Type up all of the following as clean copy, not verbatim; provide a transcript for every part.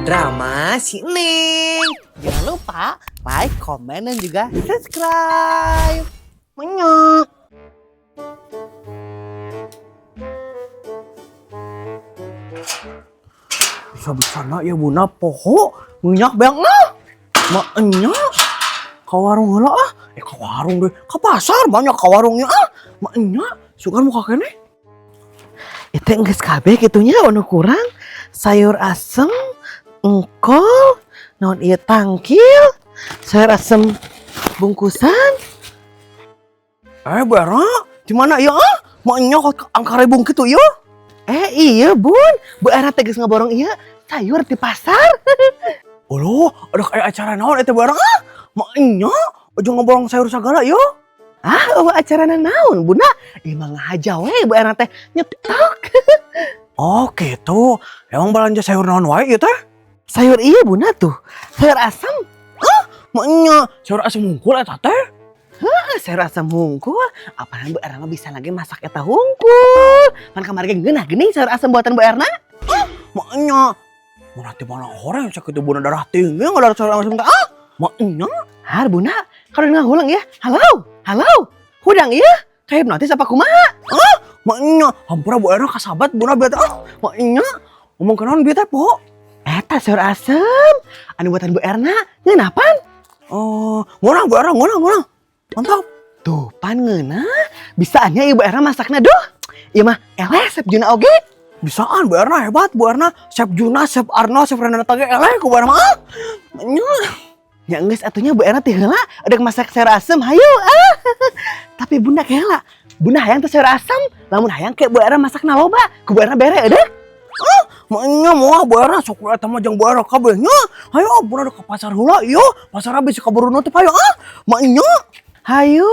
Drama si Neng. Jangan lupa like, komen, dan juga subscribe. Menyok. Bisa-bisa nak ya buna poho minyak beang nah. Maknya ke warung heula ah. Eh, ke warung deh. Ke pasar banyak ke warungnya ah. Maknya sugan muka kene. Itu geus kabeh kitu nya, anu kurang sayur asem, engkol, naon ieu, tangkil, sayur asem bungkusan. Eh, Bera, di mana ya ah? Maknya kok angka rebung kitu ya? Eh, iya Bun, Bu Era teh geus ngaborong ieu sayur di pasar. Uluh, ada kayak acara naon eta, Bu Era ah? Maknya aja ngaborong sayur segala ya? Ah, euweuh acarana naon, Bunda? Ieu mah ngahaja we Bu Era teh nyetok. Oh, gitu. Emang belanja sayur naon wae ieu teh? Sayur iya, Bunda, tuh. Sayur asem. Maknya sayur asem hungkul eta teh? Ah, sayur asem hungkul. Apaan, Bu Erna mah bisa lagi masak eta hungkul. Pan kamari ge ngeunah geuning sayur asem buatan Bu Erna. Maknya mun hati mana orang sakit buna darah tinggi nggak ada sayur asem teh ah? Maknya. Har, Bunda, kalau ngahuleng ya. Halo, halo. Hudang iya? Kayak hipnotis apa kumaha? Maknya hampura, Bu Erna, kasabat buna bieu teh ah. Maknya ngomong kenaon bieu teh poho? Eta sayur asem anu buatan Bu Erna, ngeunah pan? Oh, ngeunah, Bu Erna, ngeunah, ngeunah. Mantap. Tuh, pan ngeunah. Bisaannya Ibu Erna masakna duh. Ieu mah eleh Chef Juna oge. Bisaan Bu Erna hebat, Bu Erna. Chef Juna, Chef Arno, Chef Renata ge eleh ku Bu Erna mah. Ah. Maknya. Ya geus atuh nya, Bu Erna ti heula udah masak sayur asem, hayu ah. Tapi Bunda heula. Bunda hayang teh sayur asem, lamun hayang ke Bu Erna masakna loba, ku Bu Erna bere eudeuk. Maknya moal, Bu Erna, sok eta mah jeung Bu Erna kabeh nya. Hayu Buna ke pasar heula ieu. Pasar bisi kaburu nutup, hayu ah. Maknya. Hayu.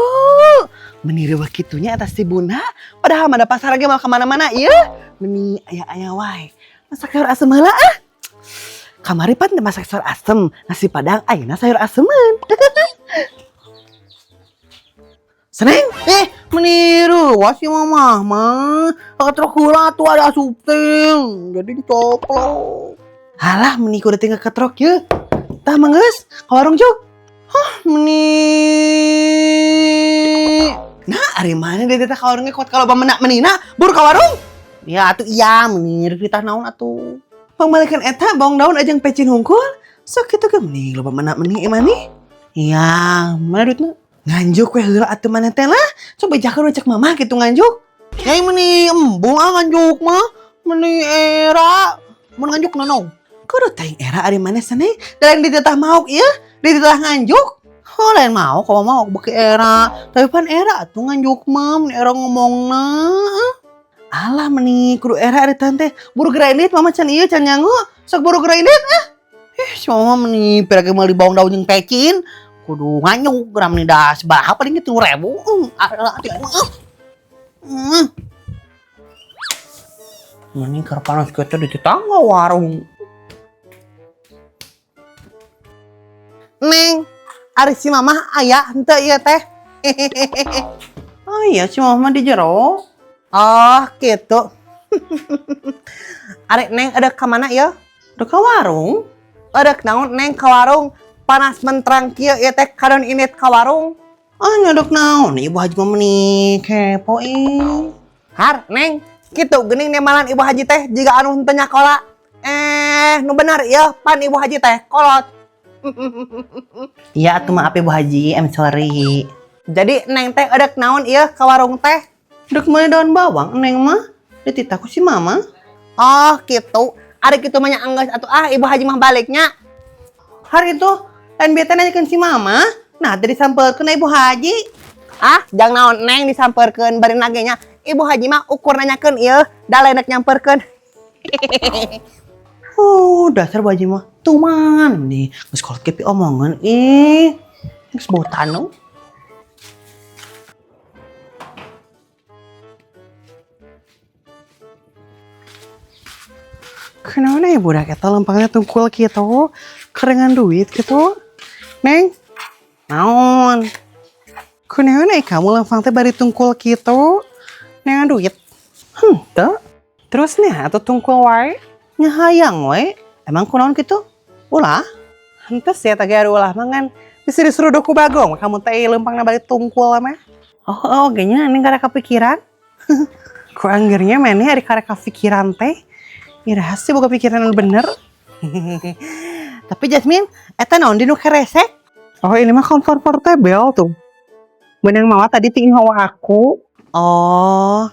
Meni riweuh kitu nya atas si Bunda, padahal mah da pasar ge moal kemana-mana ieu. Meni aya-aya wae. Masak sayur asem heula ah. Kamari pan masak sayur asem, nasi padang, ayeuna sayur asemeun. Seneng, eh, meni riweuh si mama mah. Ketrok heula tuh ada asup teh. Jadi coplok. Halah, meni kudu tinggal ketrok ye. Tah, manggeus, ka warung cuk. Hah, meni. Nah, ari mana dia teh ka warungnya kuat kalau menak menina, buru ka warung. Ya atuh iya, meni rek ditah naon atuh. Pangbalikeun eta bawang daun ajang pecin hungkul. Sok kitu ge meni loba menak meni mani. Iya, mana duitna? Nganjuk we heula atuh mana teh lah. Coba jakeun we cek mamah kitu nganjuk. Ya meni embung ah nganjuk mah. Meni era. Mun nganjuk nono. Kudu teuing era ari mana sene? Da lain dititah mauk ieu, dititah nganjuk. Oh, lain mau, kalau mau beki era. Tapi pan era atuh nganjuk mah, meni era ngomongna. Alah, meni kudu era ari tante. Buru geura indit, mama can ieu can nyangu. Sok buru geura indit ah. Eh, si mama meni pira ge meuli bawang daun jeung pecin. Kudu nganjuk, geura meni da sabaraha paling ge 3.000. Ah, ah. Meni keur panas kieu di tetangga warung. Neng, ari si mamah aya henteu ieu teh? Oh iya, si mama di jero. Oh, gitu. Ari Neng ada ka mana ya? Udah ke warung. Ada naon Neng ka warung? Panas menterang kieu ieu teh kadon indit ka warung. Ah, nyadok naon? Ibu Haji mah meni kepo ih. Har, Neng, kitu geuning nemalan Ibu Haji teh jiga anu henteu nyakola. Eh, nu bener ieu pan Ibu Haji teh kolot. Iya atuh, maaf Ibu Haji, I'm sorry. Jadi Neng teh ada naon ieu ka warung teh? Dek meuli daun bawang Neng mah. Dititah ku si mama. Oh, gitu. Ari kitu mah nya enggeus atuh ah, Ibu Haji mah baliknya. Hari itu lain bete nanyakeun si mama. Nah, tadi disampeurkeun Ibu Haji. Ah, jang naon Neng disampeurkeun bari nage nya. Ibu Haji mah ukur nanyakeun ieu, da lain rek nyamperkeun. Oh, dasar Bu Haji mah tuman nih. Geus kolot ge omongan ih. Geus botan nu. Kenapa ya budak eta lempangnya tungkul gitu? Kerengan duit gitu. Neng, naon? Kunaon eh kamu lempang teh bari tungkul gitu? Nengan duit. Henteu. Terus nih atau tungkul wae? Nya hayang we. Emang kunaon gitu? Ulah? Henteu sih eta ge ari ulah mah ngan bisa disuruh ku Bagong, kamu teh lempangna balik tungkul mah. Oh, kayaknya neng karek kepikiran. Ku anggernya maneh ari karek kepikiran teh. Iraha sih boga pikiran anu bener. Tapi Jasmine, eta naon di nu keresek? Oh, ini mah kompor portable tuh. Beunang mawa tadi ti hawa aku. Oh.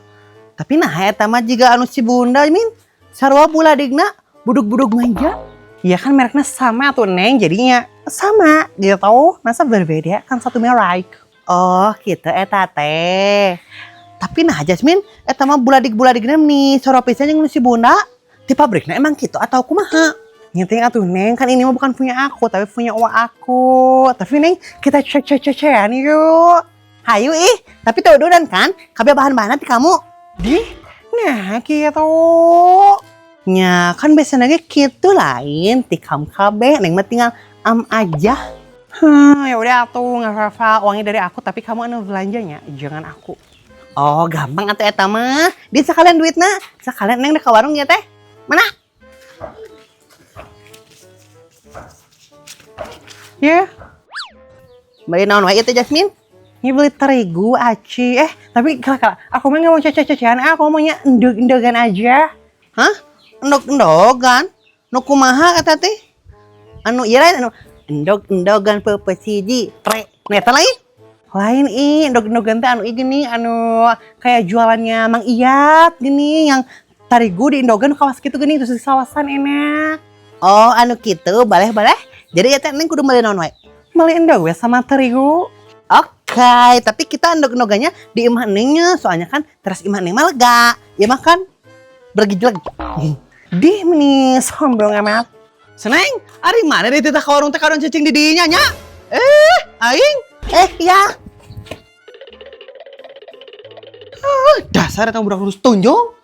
Tapi nah eta mah jiga anu si Bunda, Min. Sarua buladigna budug-budug manja. Ya kan mereknya sama tuh, Neng, jadinya sama gitu. Masa berbeda kan satu merek. Oh, gitu eta teh. Tapi nah Jasmine, eta mah buladig-buladigna nih sarua pisan jeung nu si Bunda. Di pabriknya emang gitu atau kumaha? Nyeting atuh, Neng, kan ini mah bukan punya aku, tapi punya uak aku. Tapi Neng, kita cek cek cek cekan yuk. Hayu ih, tapi tuh dan kan, kabeh bahan-bahan nanti kamu. Di, nah gitu. Nya, kan biasanya ge kitu lain, ti kamu kabeh, Neng mah tinggal am aja. Ya udah tuh nggak apa-apa, uangnya dari aku, tapi kamu anu belanjanya, jangan aku. Oh, gampang atuh eta mah. Di sekalian duitna, sekalian Neng dek ka warung ya teh. Mana? Ya. Beli naon wae itu Jasmine? Ini beli terigu, aci. Eh, tapi kala aku mah nggak mau cece-cecean, aku maunya endog-endogan aja. Hah? Endog-endogan? Nu kumaha kata teh? Anu ieu lain anu endog-endogan peupeut hiji, pre. Nu eta lain? Lain ih, endog-endogan teh anu ieu gini, anu kayak jualannya Mang Iyat gini yang tarigu di endogan kawas gitu gini terus di sawasan enak. Oh, anu kitu, boleh boleh. Jadi ya teh Neng kudu meuli naon wae? Meuli endog we sama terigu. Oke, tapi kita endog-endogannya di imah Nengnya, soalnya kan teras imah Neng mah lega. Ya makan bergejlek. Dih meni sombong amat. Seneng, ari mana deh titah ka warung teh kadon cicing di dinya nya? Eh, aing. Eh, ya. Ah, dasar eta budak lurus tunjung.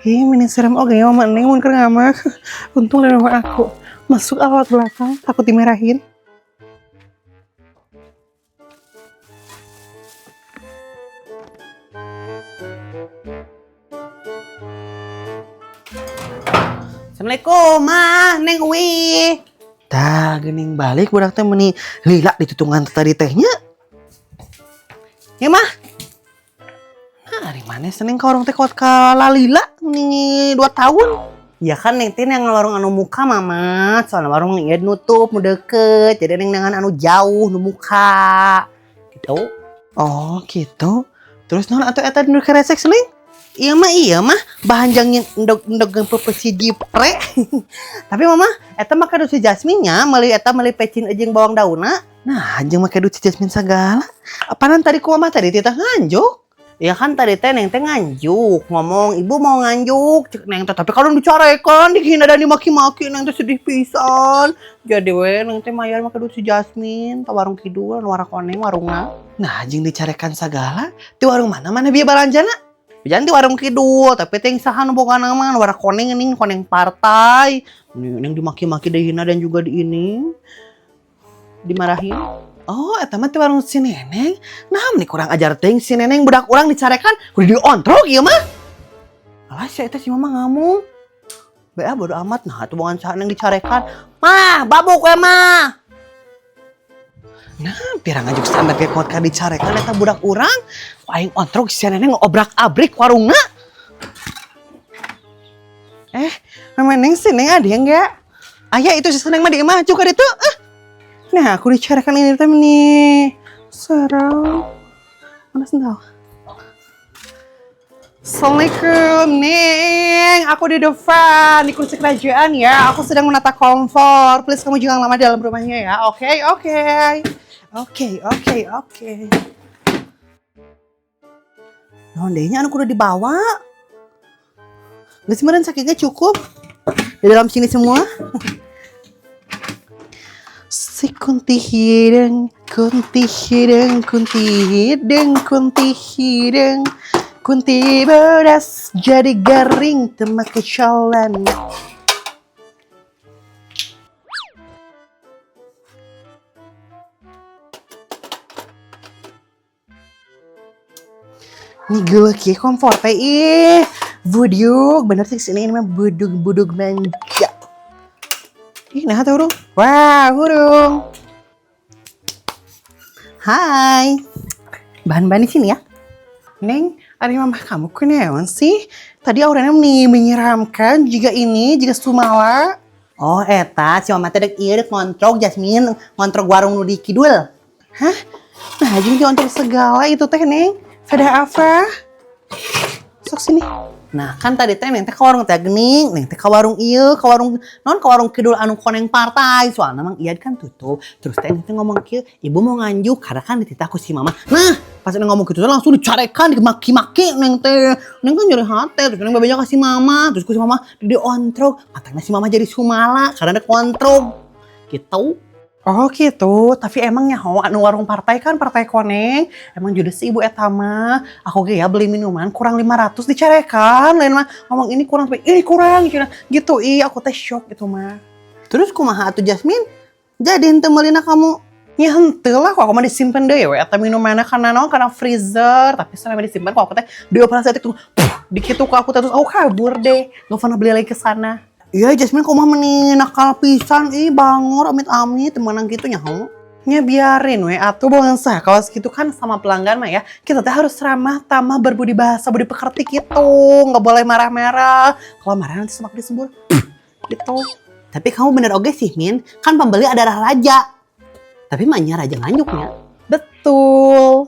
Ih, meni serem oge ya mama Neng mun keur ngamak. Untung ada mama aku. Masuk lewat belakang, takut dimarahin. Assalamualaikum, mah, Neng Uwi. Tah, geuning balik budak teh meni lila ditutungan tadi tehnya. Ya mah. Nah, ari mana seneng ka warung teh kuat ka lalila meni 2 tahun. Ya kan Neng teh yang warung anu muka mama, soalnya warung ieu nutup nu deket, jadi Neng nangan anu jauh nu muka. Gitu. Oh, gitu. Terus naon atuh eta nu keresek Seneng? Iya mah bahan jangin endog-endog peupeut hiji pre. Tapi mama, eta make duit si Jasmine nya, meuli eta meuli pecin jeung bawang daunna. Nah, jeung make duit si Jasmine sagala. Apaanan tadi ku mama tadi titah nganjuk? Ya kan tadi teh Neng teh nganjuk, ngomong ibu mau nganjuk, cek Neng teh, tapi kalau dicarekan, dihina dan dimaki-maki, Neng teh sedih pisan. Jadi we Neng teh mayar make duit si Jasmine, ta warung kidul, nu warna koneng warungna. Nah, jeung dicarekan sagala, di warung mana mana bieu balanjana? Jangan di warung kidul, tapi teh saha nu boga nama warna koneng ning koneng partai. Neng dimaki-maki dihina dan juga di ini dimarahin. Oh, eta mah teh warung si Neneng. Nah, meni kurang ajar teh si Neneng budak urang dicarekan kudu diontrok ieu mah. Alah, si eta si mama ngamuk. Bea bodo amat nah atuh bongan saha Neng dicarekan. Mah, babuk we mah. Nah, pirang ngajuk sampe ge kuat ka dicarekan eta budak urang. Ku aing ontrok si Neneng ngobrak-abrik warungna. Eh, mama Neng si Neng ada enggak? Aya itu si Seneng mah di imah juga ditu. Ah. Nah, aku dicarekan ini teh nih. Serem. Mana sendal? Assalamualaikum, Neng. Aku di depan, di kursi kerajaan ya. Aku sedang menata kompor. Please kamu jangan lama di dalam rumahnya ya. Oke, oke. Oke. Naon deui nya anu kudu dibawa? Geus meureun sakitnya cukup. Di dalam sini semua. Si kunti hideung, kunti hideung, kunti hideung, kunti hideung. Kunti beras jadi garing teu make celana. Nih geuleuh kieu kompor teh ih. Budug bener sih sini ini mah budug-budug manja. Ih, nah teh hurung. Wah, hurung. Hai. Bahan-bahan di sini ya. Neng, ada mama kamu kunaon sih? Tadi auranya nih menyeramkan jika ini, jika sumala. Oh, eta si mama teh dek ieu dek ngontrog Jasmine, ngontrog warung nu di kidul. Hah? Nah, jeung diontrog segala itu teh, Neng. Ada apa? Sok sini. Nah, kan tadi teh Neng teh ka warung teh geuning, Neng teh ka warung ieu, ka warung non ka warung kidul anu koneng partai. Soalna Mang Iyad kan tutup. Terus teh Neng teh ngomong kieu, "Ibu mau nganjuk karena kan dititah ku si mama." Nah, pas Neng ngomong gitu teh langsung dicarekan, dimaki-maki Neng teh. Neng kan nyeri hati, terus Neng bebeja ka si mama, terus ku si mama diontrog. Katanya si mama jadi sumala karena dek ngontrog. Gitu. Oh gitu, tapi emang nyaho anu warung partai kan partai koneng. Emang judes si ibu eta mah. Aku ge ya beli minuman kurang 500 dicarekan. Lain mah ngomong ini kurang tapi ini kurang cenah. Gitu ih, aku teh shock gitu mah. Terus kumaha atuh Jasmine? Jadi henteu meulina kamu? Ya henteu lah, kok aku mah disimpen deui we eta minumanna karena naon, karena freezer, tapi selama disimpan kok aku teh dioperasi itu dikitu ku aku teh, terus aku kabur deh. Nggak pernah beli lagi ke sana. Iya Jasmine kok mah meni nakal pisan ih, bangor, amit-amit temenan gitu nyaho. Nya biarin we atuh bangsa kalau segitu kan sama pelanggan mah ya. Kita teh harus ramah tamah, berbudi bahasa, budi pekerti gitu. Nggak boleh marah-marah. Kalau marah nanti semak disembur gitu. Tapi kamu bener oge sih, Min. Kan pembeli adalah raja. Tapi mahnya raja nganjuknya. Betul.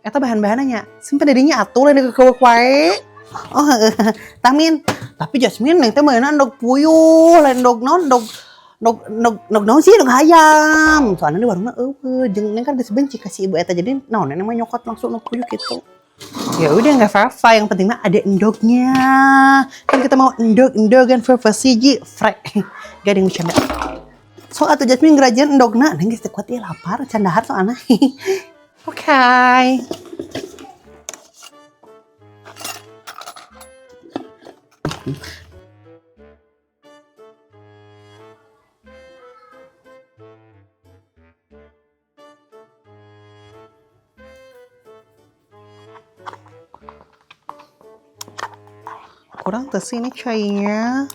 Eta bahan-bahannya simpen dedinya atuh lain ke wae. Oh, Tamin. Tapi Jasmine neng teh mainan endog puyuh, lain endog naon, endog endog endog endog naon sih, endog hayam. Soalnya di warungna euweuh, jeung neng kan geus benci ka si ibu eta, jadi naon neng mah nyokot langsung endog puyuh gitu. Ya udah nggak apa-apa, yang penting mah ada endognya. Kan kita mau endog endogan versi frek. Gak ada yang bercanda. So atuh Jasmine ngerajian endogna, neng geus teu kuat ieu lapar, can dahar soalna. Oke. Kurang teu sih ini cainya.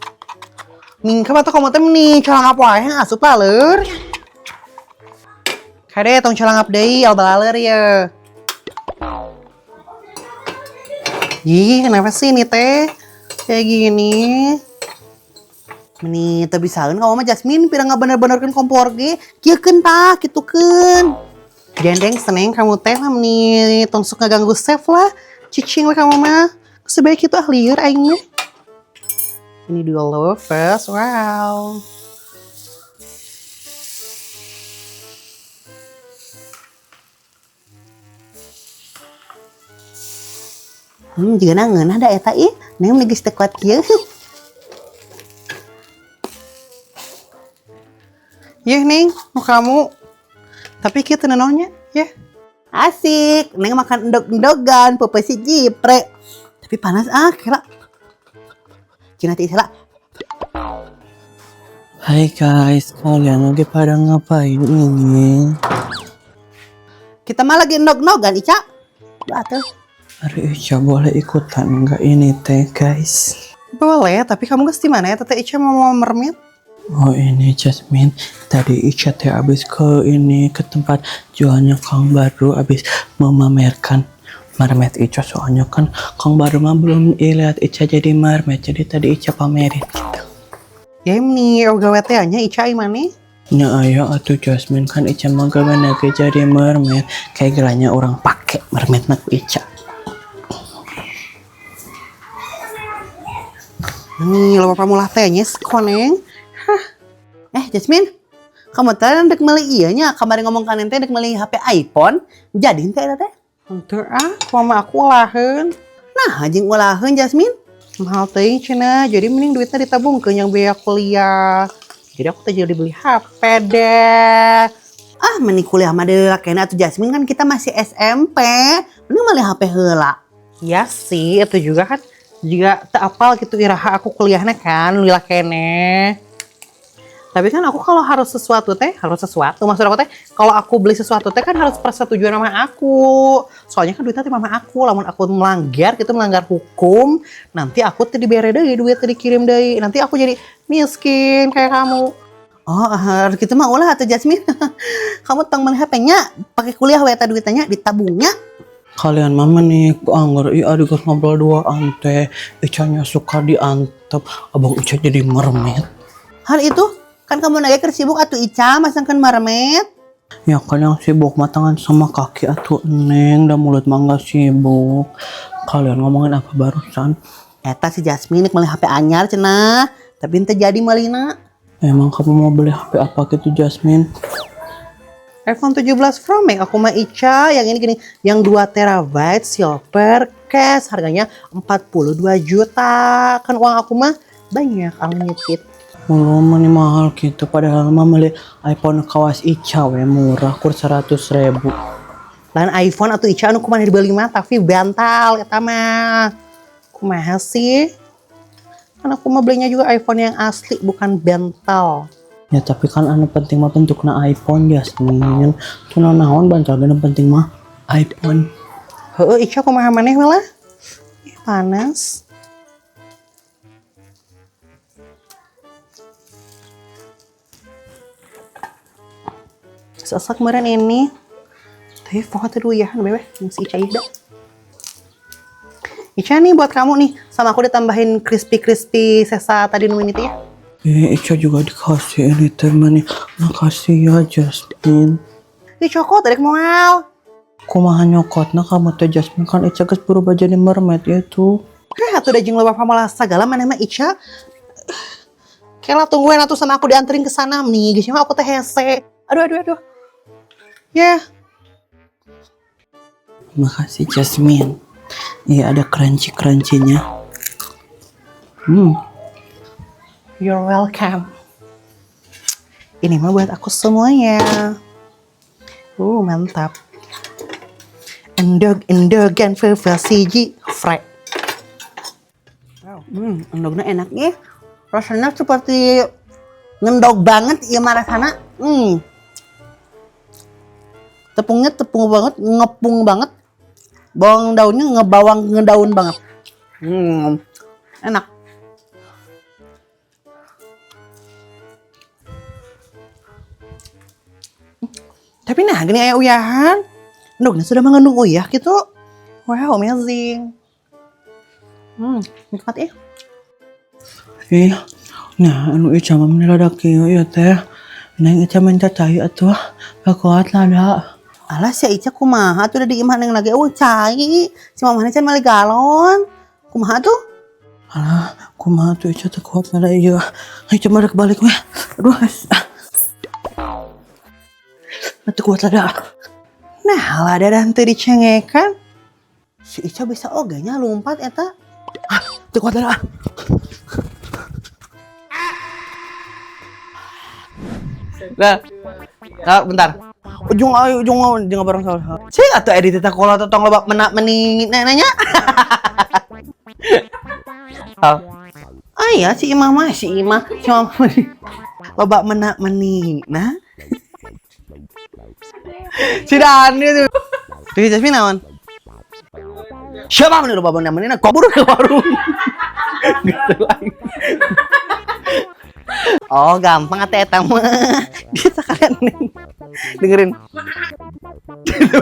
Mingkem atau kamu teh nih calangap wae asup laleur. Kade tong calangap deui al balaleur ya. Ih, kenapa sih ini teh kayak gini? Meni teu bisaeun kamu mah Jasmine, pira ngabener-benerkeun kompor ge. Kieukeun tah, kitukeun. Gendeng seneng kamu teh lah, meni tong sok ngaganggu chef lah. Cicing lah kamu mah. Sebaik itu ah, lieur aing mah. Ini dulu first. Wow. Juga ngeunah da eta ih. Neng meni geus teu kuat kieu. Yeh, Neng, mau kamu. Tapi kieu teu nanaonnya, ya. Asik, Neng makan endog-endogan, peupeut si jipre. Tapi panas ah, kira. Cina teh heula. Hai guys, kalian lagi pada ngapain ini? Kita mah lagi endog-endogan, Ica. Duh, atuh. Aduh, Ica boleh ikutan enggak ini teh guys? Boleh, tapi kamu geus di mana ya? Teteh Ica mau mermaid? Oh ini Jasmine, tadi Ica teh abis ke ini, ke tempat jualnya Kang Baru, abis memamerkan mermaid Ica, soalnya kan Kang Baru mah belum lihat Ica jadi mermaid, jadi tadi Ica pamerin gitu. Ya ini oga teh nya Ica imane. Nya ayo atuh Jasmine, kan Ica mah gak jadi mermaid kayak gelanya orang pakai mermaid ku Ica. Nih, lo pamulah teh nya koneng. Hah. Eh, Jasmine, kamu teh dek meuli ieu nya, kamari ngomong ka teh dek meuli HP iPhone, jadi henteu eta teh? Henteu ah, kumaha aku ulaheun. Nah, jeung ulaheun Jasmine. Mahal teuing cenah, jadi mending duitnya ditabungkeun yang biaya kuliah. Jadi aku teh jadi beli HP deh. Ah, mending kuliah mah deui kena atuh Jasmine, kan kita masih SMP. Mending meuli HP heula. Ya sih, itu juga kan juga teu apal gitu iraha aku kuliahnya kan lila keneh. Tapi kan aku kalau harus sesuatu teh, harus sesuatu. Maksud aku teh, kalau aku beli sesuatu teh kan harus persetujuan sama aku. Soalnya kan duitnya teh mama aku. Lamun aku melanggar gitu, melanggar hukum, nanti aku teh dibere deui, duit teh dikirim deui. Nanti aku jadi miskin kayak kamu. Oh, gitu mah ulah atuh Jasmine. Kamu tong meuli HP-nya, pakai kuliah we eta duitnya ditabungnya. Kalian mama nih anggar iya aduh geus ngobrol duaan teh. Icanya suka diantep, abang Ica jadi mermet. Hal itu kan kamu nage keur sibuk atuh Ica masangkeun marmet. Ya kan yang sibuk mah tangan sama kaki atuh Neng, dan mulut mah nggak sibuk. Kalian ngomongin apa barusan? Eta si Jasmine meuli HP anyar cenah, tapi henteu jadi meulina. Emang kamu mau beli HP apa gitu Jasmine? iPhone 17 Pro Max aku mah Ica yang ini gini, yang 2 terabyte silver case harganya 42 juta. Kan uang aku mah banyak unlimited. Mulu mah nih mahal gitu, padahal mah beli iPhone kawas Ica we murah kur 100 ribu. Lain iPhone atau Ica anu kumaha dibeli mah tapi bantal eta mah. Kumaha sih? Kan aku mah belinya juga iPhone yang asli bukan bantal. Ya tapi kan anu penting mah bentukna iPhone Jasmine. Tuh naon bantal ge nu penting mah iPhone. Heeh, Ica kumaha maneh we lah. Ih, panas. Sesak kemarin ini. Tapi foto dulu ya, bebe. Si Ica ida. Ica nih buat kamu nih. Sama aku ditambahin crispy-crispy sesa tadi nu ini tuh ya. Eh, Ica juga dikasih ini teman nih. Makasih ya Jasmine. Ini cokot dari moal. Kumaha nyokotna kamu teh Jasmine, kan Ica geus berubah jadi mermaid itu. Eh, atuh da jeung loba pamalas sagala maneh mah Ica. Kela tungguin atuh sama aku dianterin ke sana nih. Geus mah aku teh hese. Aduh aduh aduh. Ya, Makasih Jasmine. Iya ada crunchy-crunchy-nya. You're welcome. Ini mah buat aku semuanya. Mantap. Endog endogan versi siji frek. Endognya enak nih. Rasanya seperti ngendog banget ya mah rasana. Tepungnya tepung banget, ngepung banget. Bawang daunnya ngebawang ngedaun banget. Enak. Tapi nah gini aya uyahan. Endognya sudah mengandung uyah gitu. Wow, amazing. Nikmat ya. Ih, nah anu Ica mah meni rada kieu ieu teh. Neng Ica minta cai atuh. Gak kuat lada. Alah si Ica kumaha tuh udah di imah neng lagi. Oh, cai. Si mamahna can meuli galon. Kumaha tuh? Alah, kumaha tuh Ica teu kuat lada ieu. Ica mah rek balik weh. Aduh, ah. Teu kuat lada. Nah, lada dan teu dicengekan. Si Ica bisa oge nya lompat eta. Ah, teu kuat lada. Nah, nah, bentar. Ujung ayo ujung ayo jangan bareng salah. Cing atuh edit eta kolot tong loba mena meni nanya. Oh. Ah iya si Imah mah, si Imah, si Imah loba mena meni. Nah. Si Dani tuh. Tuh Jasmine naon? Siapa meni loba mena meni kabur ke warung. Gitu lagi. Oh, gampang atuh eta mah. Dia sekalian dengerin. Gitu.